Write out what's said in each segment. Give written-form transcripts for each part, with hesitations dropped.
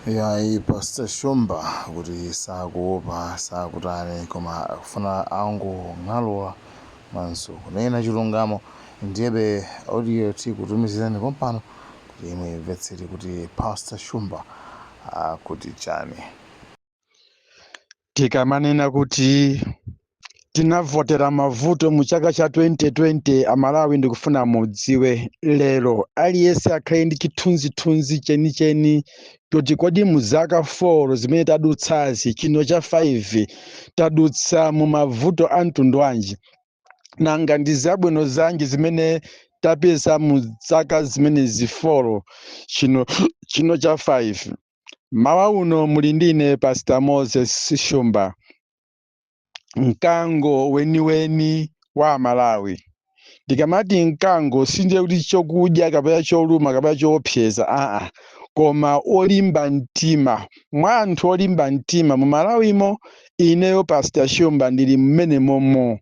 Yayi, Pastor Shumba kuti sakuopa, sakutani, koma akufuna angong'alula manso kunena chilungamo. Ndiyebe audio tikutumizirani pompano kuti imwemvetsere kuti Pastor Shumba akuti chani. Tikamanena kuti tinavotera mavuto mu chaka cha 2020, Amalawi, ndikufuna mudziwe lero, aliyense akhale ndi chithunzithunzi chenicheni choti kodi mu zaka 4 zimene tadutsazi, chino cha 5, tadutsa mu mavuto a mtundu wanji? Nanga ndi zabwino zanji zimene tapeza mu zaka zimenezi 4, chino cha 5? Mawa uno muli ndine Pastor Moses Shumba, mkango weniweni wa Malawi. Ndikamati mkango, sindiye kuti chokudya kapena choluma kapena choopseza, aa, koma olimba mtima. Mwa anthu olimba mtima mu Malawimo, ineyo Pastor Shumba ndili mmene momo.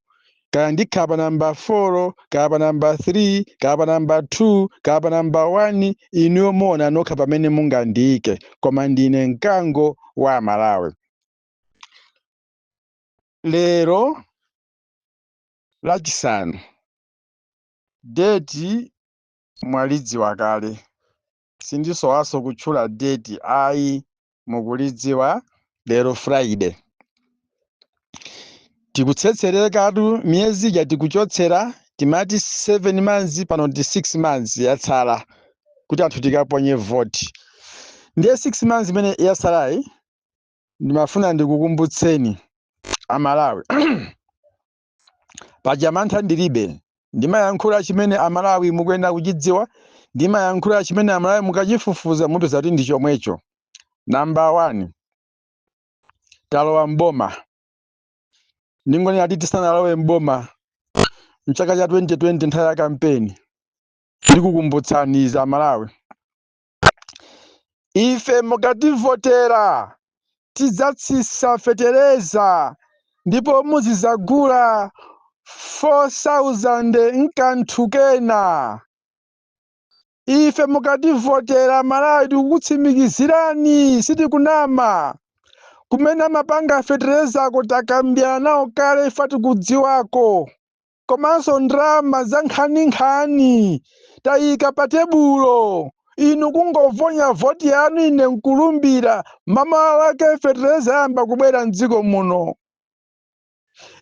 Kaya ndikhala pa namba 4, kaya pa namba 3, kaya pa namba 2, kaya pa namba 1, inuyo muona nokha pamene mungandiyike, koma ndine mkango wa Malawi. Lero Lachisanu, date mwalidziwa kale, sindisowaso kutchula date ayi, mukulidziwa. Lero Friday, tikutsetserekatu miyezi ija tikuchotsera. Timati 7 months, pano ndi 6 months yatsala kuti anthu tikaponye voti. Ndiye 6 months imene yatsalayi, ndimafuna ndikukumbutseni Amalawi. Paja mantha ndilibe, ndimayankhula chimene Amalawi mukuyenera kuchidziwa, ndimayankhula chimene Amalawi mukachifufuza mupeza kuti ndi chomwecho. Namba 1, talowa mboma. Ndingonena kuti tisanalowe mboma mchaka cha 2020, nthawi ya kampeni, ndikukumbutsani za Malawi, ife mukativotera tidzatsitsa fetereza ndipo muzizagula 4000 nkanthu kena. Ife mukativotera, Malawi, tikukutsimikizirani, sitikunama, kumene amapanga feterezako takambirana nawo kale, ife tikudziwako, komanso ndalama za nkhaninkhani tayika pa tebulo. Inu kungovonya voti yanu, ine nkulumbira, mamawa wake fetereza yamba kubwera mdziko muno.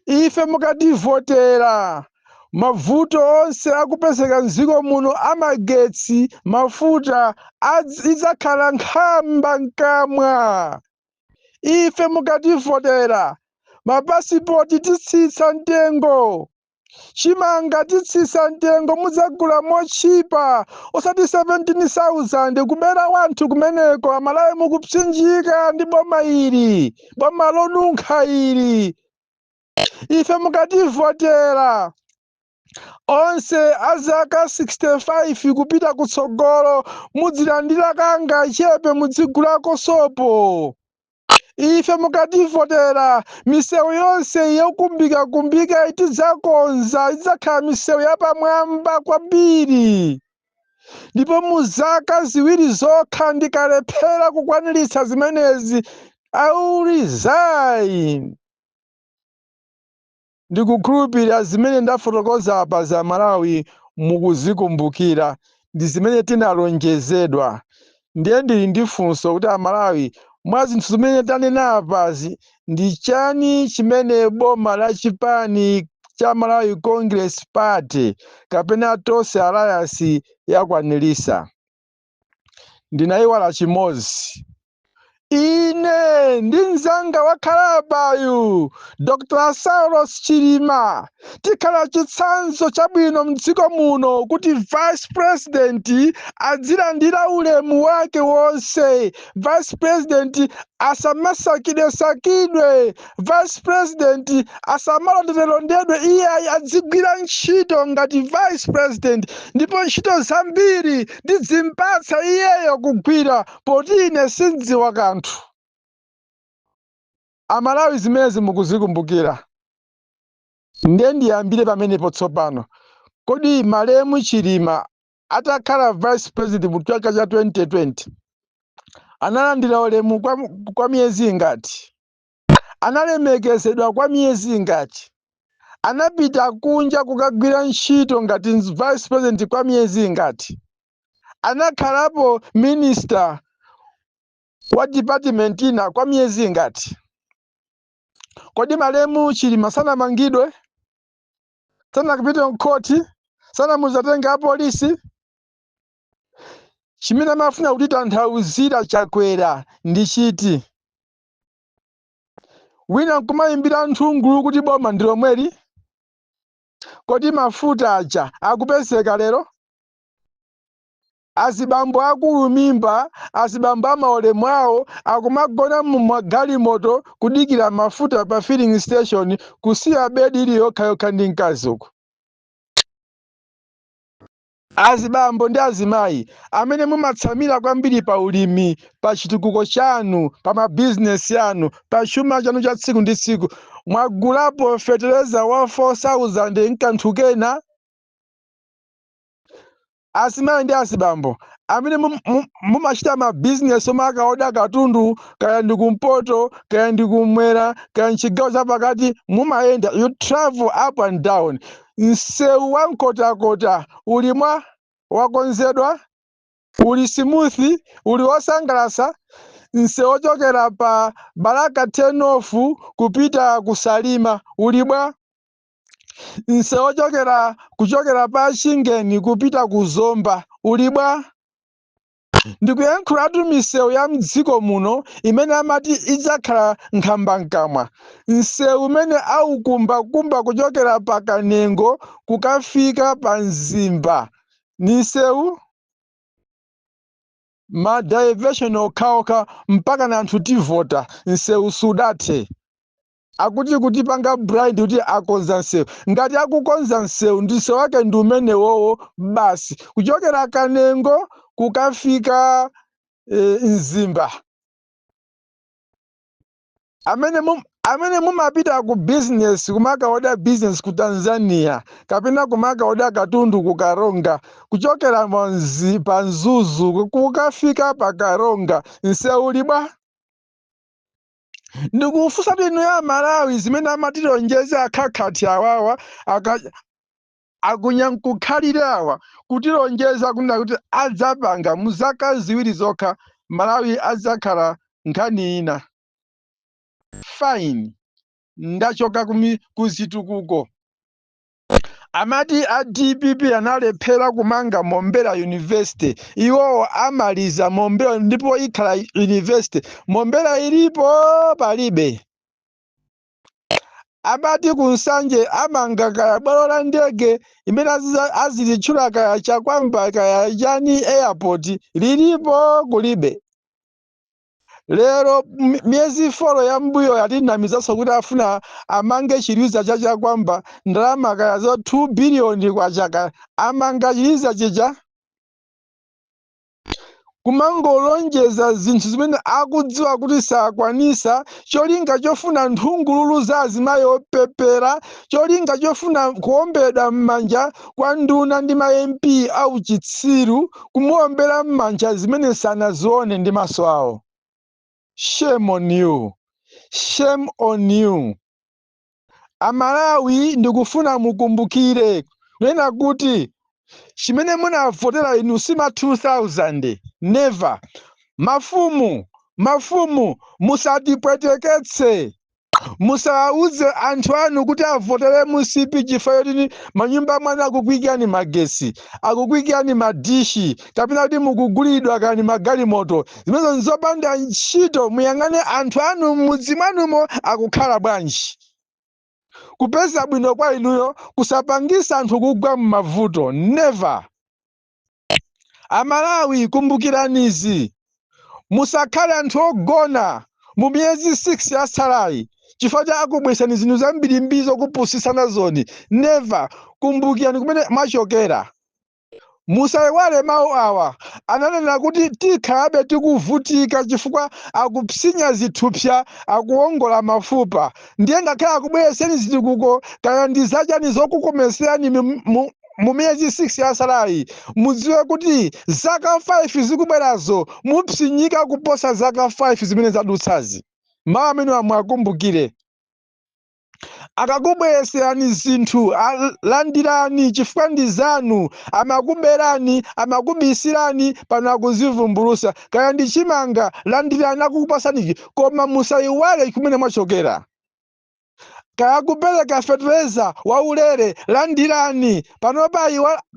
Ife mukativotera, mavuto onse akupezeka mdziko muno amagetsi, mafuta, idzakhala nkhamba mkamwa. Ife mukativotera, mapasipoti titsitsa mtengo, chimanga titsitsa mtengo, mudzagula mochipa, osati 17,000 kubera wanthu kumeneko. Amalawi mukupsinjika ndi boma ili, boma lonunkha ili. Ife mukativotera, onse a zaka 65 kupita kutsogolo mudzilandira kanga chepe, mudzigulako sopo. Ife mukativotera, misewu yonse yokumbikakumbika tidzakonza, idzakhala misewu yapamwamba kwambiri. Ndipo mu zaka 2 zokha, ndikalephera kukwaniritsa zimenezi, I will resign. Ndikukhulupirira zimene ndafotokoza apa za Malawi mukuzikumbukira, ndi zimene tinalonjezedwa. Ndiye ndili ndi funso kuti Amalawi, mwa zinthu zimene tanena apazi, ndi chani chimene boma la chipani cha Malawi Congress Party kapena Tonse Alliance yakwanirisa? Ndinayiwala chimodzi. Ine ndi mzanga wakhala apayu, Dr Saulos Chilima, tikhala chitsanzo chabwino mdziko muno kuti vice president adzilandira ulemu wake wonse, vice president asamasakidwe-sakidwe, vice president asamalondedwe-londedwe, iye adzigwira ntchito ngati vice president, ndipo ntchito zambiri ndidzimpatsa iyeyo kugwira, poti ine sindziwa kanthu. Amalawi, zimenezi mukuzikumbukira? Ndiye ndiyambire pamenepo tsopano. Kodi malemu Chilima atakhala vice president mu chaka cha 2020, Analandira ulemu kwa miyezi ingati? Analemekezedwa kwa miyezi ingati? Anapita kunja kukagwira ntchito ngati vice president kwa miyezi ingati? Anakhalapo minister wa department ina kwa miyezi ingati? Kodi malemu Chilima sanamangidwe? Sanakupita mkhoti? Sanamuzatenge apolisi? Chimene amafuna kutitanthauzira Chakwera ndi chiti? Wina nkumayimbira nthungulu kuti boma ndi lomweli. Kodi mafuta aja akupezeka lero? Azibambo akulu mimba, azibambo amaulemu awo akumagona mu magalimoto kudikira mafuta pa filling station, kusiya bedi ili yokhayokha ndi mkazi uko. Azibambo ndi azimayi amene mumatsamira kwambiri pa ulimi, pa chitukuko chanu, pa mabizinesi anu, pa chuma chanu cha tsiku ndi tsiku, mwagulapo fetereza wa 4000 nkanthu kena? Azimayi ndi azibambo amene mumachita mabizinesi omwe akaoda katundu, kaya ndi kumpoto, kaya ndi kumwera, kaya mchigawo chapakati, mumayenda, you travel up and down, msewu wa Nkhotakota uli mwa wakonzedwa, uli smooth, uli wosangalatsa? Msewu wochokera pa Balaka turn-off kupita kuSalima uli bwa? Msewu wochokera kuchokera pa Chingeni kupita ku Zomba uli bwa? Ndikuyankhulatu misewu ya mdziko muno imene amati idzakhala nkhambankamwa. Msewu umene aukumbakumba kuchokera pa Kanengo kukafika pa Mzimba ni msewu ma diversion okhaokha, mpaka na anthu tivota msewu sudathe. Akuti kutipanga blind kuti akonza msewu. Ngati akukonza msewu, ndi msewu wake ndi umenewowo basi, kuchokera Kanengo kukafika Mzimba. Amene mumapita ku business, kumakaoda business ku Tanzania kapena kumakaoda katundu ku Karonga, kuchokera pa Mzuzu kukafika pa Karonga, msewu uli bwa? Ndikufunsa inu ya Malawi, zimene amatilonjeza akhakhati awawa akunyankukhalira awa, kutilonjeza kunena kuti adzapanga mu zaka 2 zokha, Malawi adzakhala nkhani ina. Fine, ndachoka kuzitukuko. Amati a DPP analephera kumanga Mombera University, iwowo amaliza Mombera ndipo ikhala university. Mombera ilipo? Palibe. Amati kuNsanje amanga kaya bwalo la ndege imene azilitchula kaya Chakwamba kaya chani airport, lilipo? Kulibe. Lero miyezi 4 ya mbuyo yatinamizanso kuti afuna amange chiliza cha Chakwamba, ndalama kaya za 2 biliyoni kwa chaka. Amanga chiliza chija? Kumangolonjeza zinthu zimene akudziwa kuti sakwanisa, cholinga chofuna nthungululu za azimayi opepera, cholinga chofuna kuombedwa m'manja kwa nduna ndi ma MP auchitsiru, kumuombera m'manja zimene sanazione ndi maso awo. Shame on you, shame on you. Amalawi, ndikufuna mukumbukire kunena kuti chimene munavotera inu sima 2000, never. Mafumu, mafumu, musatipweteketse. Musawauze anthu anu kuti avotere MCP chifukwa choti manyumba mwanu akukwikirani magesi, akukwikirani madishi, kapena kuti mukugulidwa kani magalimoto. Zimenezo nzopanda ntchito. Muyang'ane anthu anu m'mudzi mwanumo akukhala bwanji. Kupeza bwino kwa inuyo kusapangisa anthu kugwa m'mavuto, never. Amalawi, kumbukiranizi, musakhale anthu ogona mu miyezi 6 yatsalayi chifukwa cha akubwesani zinthu zambirimbiri zokupusisana zoni, never. Kumbukirani kumene mwachokera. Musayiwale mawu awa ananena kuti tikhalabe tikuvutika chifukwa akupsinya zithupsa, akuwongola mafupa. Ndiye ngakhale akubwereseni zitukuko kaya ndi zachani zokukomeserani Mu miyezi 6 yasalayi, mudziwe kuti zaka 5 zikubwerazo mupsinyika kuposa zaka 5 zimene zadutsazi. Mawu amene mwakumbukire, akakubwereserani zinthu, landirani chifukwa ndi zanu. Amakuberani, amakubisirani, pano akuzivumbulusa. Kaya ndi chimanga, landirani akukupasanichi, koma musayiwale kumene mwachokera. Kaya kupereka fetereza waulere, landirani. Panopa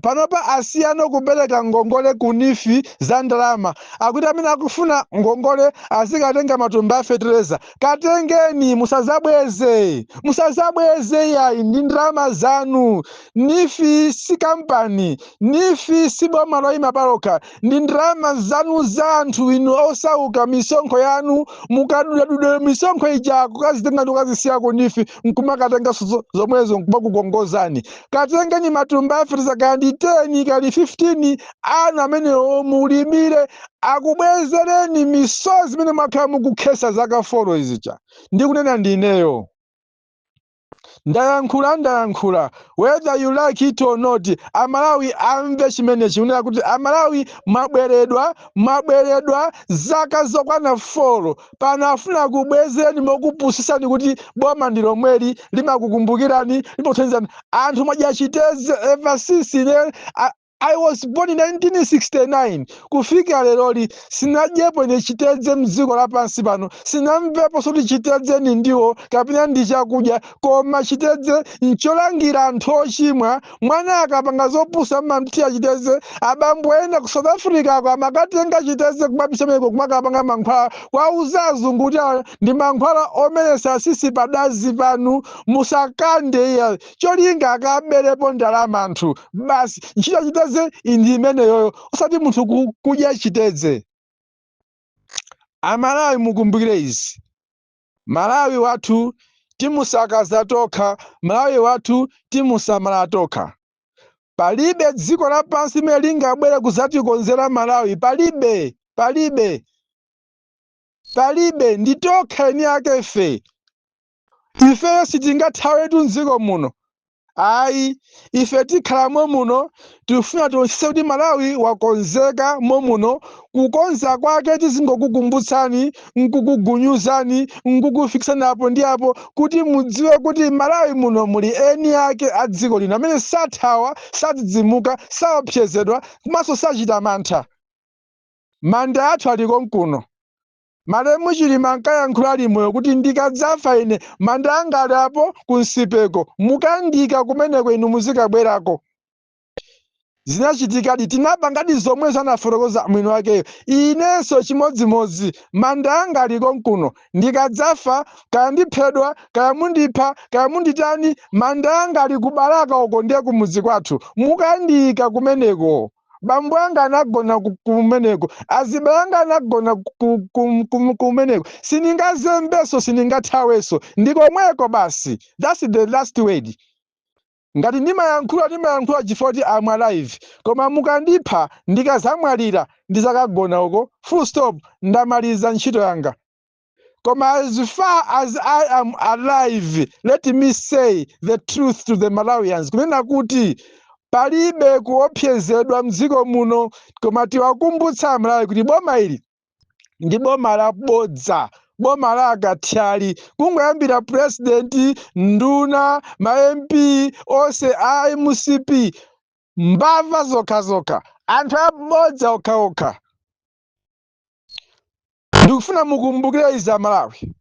panopa asiyano kupereka ngongole ku NEEF za ndalama. Akuti amene akufuna ngongole azikatenga matumba a fetereza. Katengeni, musazabweze, musazabweze yayi, ndi ndalama zanu. NEEF si kampani, NEEF si boma loyima palokha, ndi ndalama zanu za anthu inu osauka, misonkho yanu. Mukadudaduda misonkho ija, kukazitenga ndi kukazisiya ku NEEF, nkumakatenganso zomwezo nkumakukongozani. Katengeni matumba a fetereza, kaya ndi 10, kaya ndi 15 anu amenewo, mulimire, akubwezereni misozi imene mwakhala mukukhesa zaka 4 izicha. Ndikunena ndineyo, ndayankhula, ndayankhula, whether you like it or not. Amalawi amve chimenechi, kunena kuti Amalawi mwabweredwa, mwabweredwa zaka zokwana 4. Pano afuna kubwezereni mokupusisani kuti boma ndi lomweli, limakukumbukirani, limakuthandizani. Anthu mwadya chiteze ever since. Ine I was born in 1969, kufika leroli sinadyepo ine chitedze mdziko lapansi pano, sinamvepo kuti chitedze ni ndiwo kapena ndi chakudya. Koma chitedze ncholangira anthu ochimwa. Mwana akapanga zopusa mmamthiya chitedze. Abambo ena ku South Africa ako amakatenga chitedze kumapisa kumakapanga mankhwala, kwauza azungu kuti awa ndi mankhwala omenyesa asisi padazi panu, musakande iya. Cholinga akaberepo ndalama anthu basi. Ntchito chitedze ndi imeneyoyo, usati munthu kudya chitedze. Amalawi, mukumbukire izi: Malawi wathu timusakaza tokha, Malawi wathu timusamala tokha. Palibe dziko lapansi limene lingabwere kuzatikonzera Malawi, palibe, palibe, palibe. Ndi tokha eni ake ife. Ifeyo sitingathawetu mdziko muno, ayi. Ife tikhalamo muno. Tifuna tionetsetse kuti Malawi wakonzeka momuno. Kukonza kwake tizingokukumbutsani, nkukugunyuzani, nkukufikisani apo ndi apo, kuti mudziwe kuti Malawi muno muli eni ake a dziko lino amene sathawa, sadzidzimuka, saopsezedwa, komanso sachita mantha. Manda athu ali konkuno. Malemu Chilima ankayankhula ali moyo kuti, "Ndikadzafa ine, manda anga ali apo kunsipeko, mukandika kumeneko, inu muzikabwerako." Zinachitikadi, tinapangadi zomwezo anafotokoza mwini wakeyo. Inenso chimodzimodzi, manda anga ali konkuno. Ndikadzafa, kaya ndiphedwa, kaya mundipha, kaya munditani, manda anga ali kubalaka uko, ndiye kumudzi kwathu, mukandiyika kumeneko. Bambo anga anagona kumeneko, azibale anga anagona kumeneko. Sindingazembeso, sindingathaweso, ndikomweko basi. That's the last word. Ngati ndimayankhula, ndimayankhula chifukwa kuti I'm alive, koma mukandipha, ndikazamwalira, ndizakagona uko, full stop, ndamaliza ntchito yanga. Koma as far as I am alive, let me say the truth to the Malawians, kunena kuti palibe kuopsezedwa mdziko muno. Koma tiwakumbutsa Amalawi kuti boma ili ndi boma labodza, boma la akathyali, kungoyambira president, nduna, ma MP onse a MCP, mbava zokhazokha, anthu abodza okhaokha. Ndikufuna mukumbukire izi Amalawi: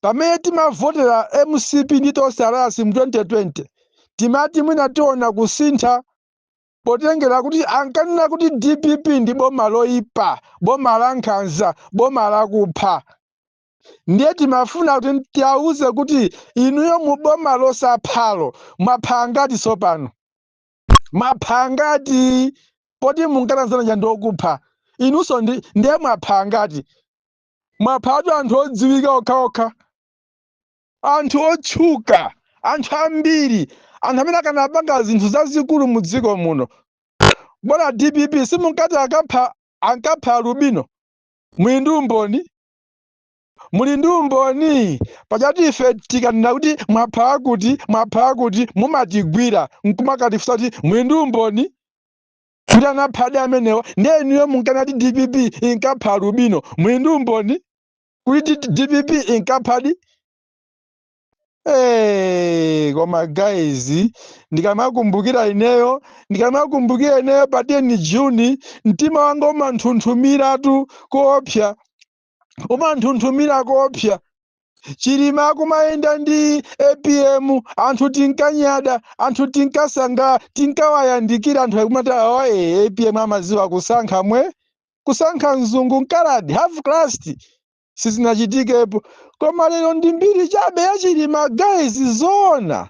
pamene timavotera MCP ndi Tonse Alliance mu 2020, timati mwina tiona kusintha, potengera kuti ankanena kuti DPP ndi boma loyipa, boma la nkhanza, boma lakupha. Ndiye timafuna kuti tiawuze kuti inuyo mu boma losaphalo mwapha ngati tsopano? Mwapha ngati, poti munkanazana ndi okupha inunso? Ndiye mwapha ngati? Mwaphatu anthu odziwika okhaokha, anthu otchuka, anthu ambiri, anthu amene akanapanga zinthu zazikulu mu dziko muno. Bwana DPP, simunkati akapha, ankapha alubino? Muli ndi umboni? Muli ndi umboni? Pajatu ife tikanena kuti mwapha kuti, mwapha kuti, mumatigwira nkumakatifunsa kuti muli ndi umboni kuti anaphadi amenewa? Ndiye inuyo munkanati DPP inkapha alubino, muli ndi umboni kuti DPP inkaphadi? Hey, koma guys, ndikamakumbukira ineyo pa 10 Juni, mtima wanga umanthunthumira koopsa, umanthunthumira koopsa. Chilima akumayenda ndi APM, anthu tinkanyada, anthu tinkasanga, tinkawayandikira. Anthu akumati, "Awa APM amaziwa kusankha, mwe kusankha mzungu mkaladi half class sizinachitikepo." Koma lero ndi mbiri chabe ya Chilima, guys, zoona?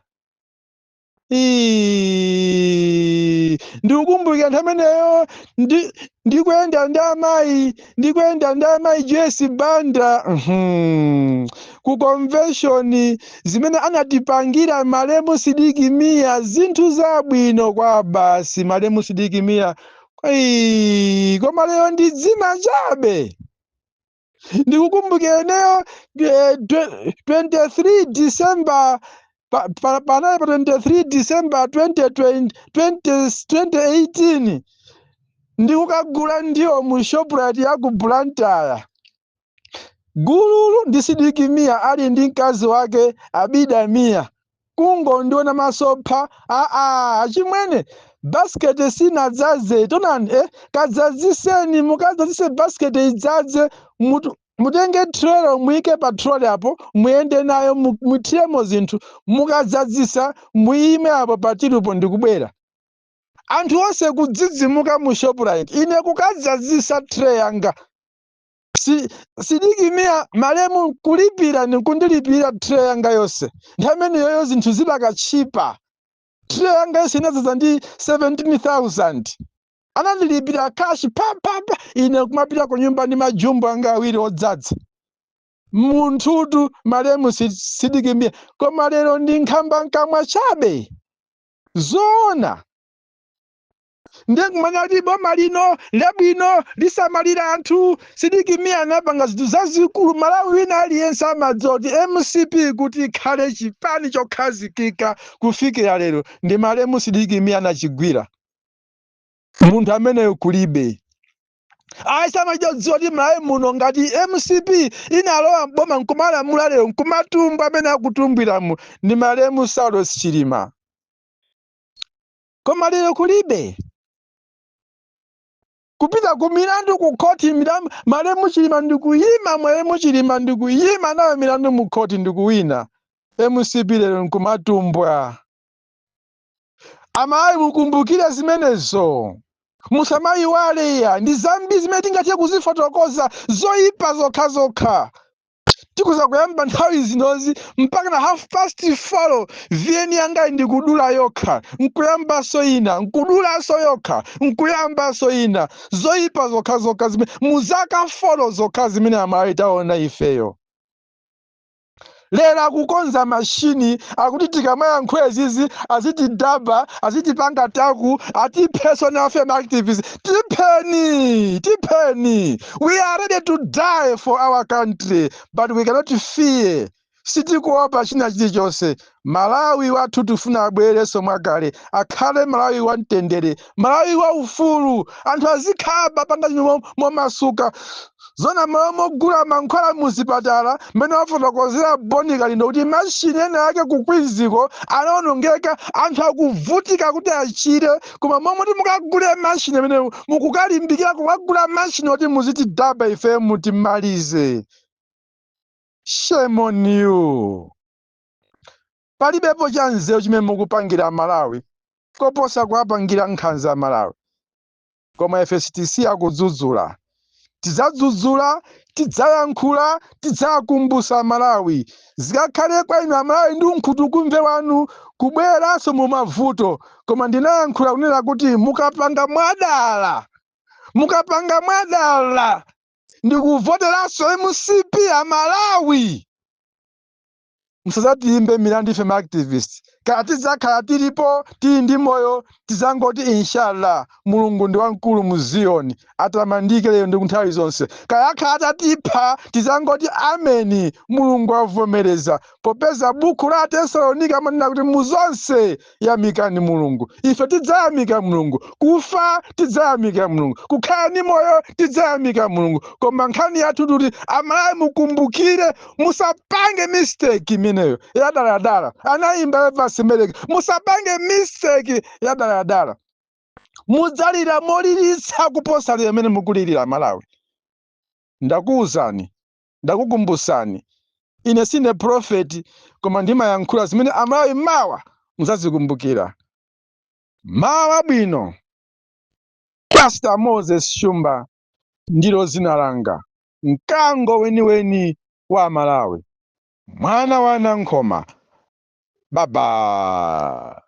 Ndikukumbukira nthawi imeneyo ndikuyenda ndi amayi Joyce Banda ku convention, zimene anatipangira malemu Sidiki Mia, zinthu zabwino kwa basi, malemu Sidiki Mia. Koma lero ndi dzina chabe. Ndikukumbukira ineyo 23 December, panali pa 23 December 2020, 2018, ndikukagula ndiwo mu Shoprite ya ku Blantyre, gululu ndi Sidiki Mia ali ndi mkazi wake Abida Mia. Kungondiona masopha, "Aa, achimwene, basket sinadzaze, tonani, kadzadziseni, mukadzadzise basket idzadze, mutenge trolley, muyike pa trolley apo, muyende nayo, muthiremo zinthu, mukadzadzisa muyime apo patilipo." Ndikubwera, anthu onse kudzidzimuka mu Shoprite, ine kukadzadzisa tray yanga. Sidiki Mia malemu kulipira nikundilipira tray yanga yonse. Nthawi imeneyoyo zinthu zidakachipa. Tray yanga yonse inadzaza ndi 17,000, anandilipira cash pa pa pa. Ine kumapita ku nyumba ndi majumbo anga awiri odzadza. Munthutu malemu Sidiki Mia. Koma lero ndi nkhamba nkamwa chabe, zoona? Ndiye kumanya kuti boma lino labwino lisamalira anthu. Sidiki Mia anapanga zinthu zazikulu. Malawi wina aliyense amadziwa kuti MCP kuti ikhale chipani chokhazikika kufikira lero ndi malemu Sidiki Mia anachigwira. Munthu ameneyo kulibe. Ayi, samadziwa kuti Malawi muno ngati MCP inalowa mboma nkumalamula lero, nkumatumbwa amene akutumbwiramu ndi malemu Saulos Chilima. Koma lero kulibe. Kupita ku milandu ku khoti, milandu malemu Chilima ndikuyima, malemu Chilima ndikuyima nayo milandu mu khoti ndikuwina. MCP lero nkumatumbwa. Amayi, mukumbukire zimenezo, musamayiwale ya. Ndi zambiri zimene tingathe kuzifotokoza, zoyipa zokhazokha. Tikuza kuyamba nthawi zinozi mpaka na 4:30, VN yanga ndikudula yokha, nkuyambaso ina, nkudulanso yokha, nkuyambaso ina. Zoyipa zokhazokha zimene muzaka 4 zokha zimene amayi taona ifeyo. Lero akukonza mashini akuti tikamayankhula izizi azitidaba, azitipanga taku, atipheso nafe activists. Tipheni, tipheni, we are ready to die for our country, but we cannot fear. Sitikuopa china chilichonse. Malawi wathu tifuna abwererenso mwakale, akhale Malawi wamtendere, Malawi wa ufulu, anthu azikhala panga zinthu momasuka. Zona malo mogula mankhwala muzipatala, mmene wafotokozera Boni Kalindo kuti mashini ena ake ku Queensiko anaonongeka, anthu akuvutika kuti achire, koma momwe mukagule mashini amene mukukalimbikira kukagula mashini oti muzitidaba ife mutimalize, shame on you. Palibepo cha nzeru chimene mukupangira Malawi koposa kuwapangira nkhanza Malawi. Koma ife sitisiya kudzudzula, tidzadzudzula, tidzayankhula, tidzakumbusa Malawi. Zikakhale kwa inu Amalawi ndi unkhutukumve wanu kubweranso mu mavuto. Koma ndinayankhula kunena kuti mukapanga mwadala, mukapanga mwadala ndikuvoteranso MCP ya Malawi, musadzatiyimbe milandu ife ma activist. Kaya tidzakhala tilipo, tili ndi moyo, tidzangoti inshallah, Mulungu ndi wamkulu mu Ziyoni, atamandike lero ndi kunthawi zonse. Kaya akhala atatipha, tidzangoti ameni, Mulungu avomereza, popeza buku la Atesalonika amanena kuti mu zonse yamikani Mulungu. Ife tidzayamika Mulungu, kufa tidzayamika Mulungu, kukhala ndi moyo tidzayamika Mulungu. Koma nkhani yathu kuti Amalawi mukumbukire, musapange mistake imeneyo yadaladala. Anayimba Evas Meleka, musapange mistake yadaladala, mudzalira molilitsa kuposa lero imene mukulirira. Malawi, ndakuwuzani, ndakukumbusani, ine sine prophet, koma ndimayankhula zimene Amalawi mawa muzazikumbukira. Mawa bwino. Pastor Moses Shumba ndilo zina langa, mkango weniweni wa Malawi, mwana wa Nankhoma. Baba.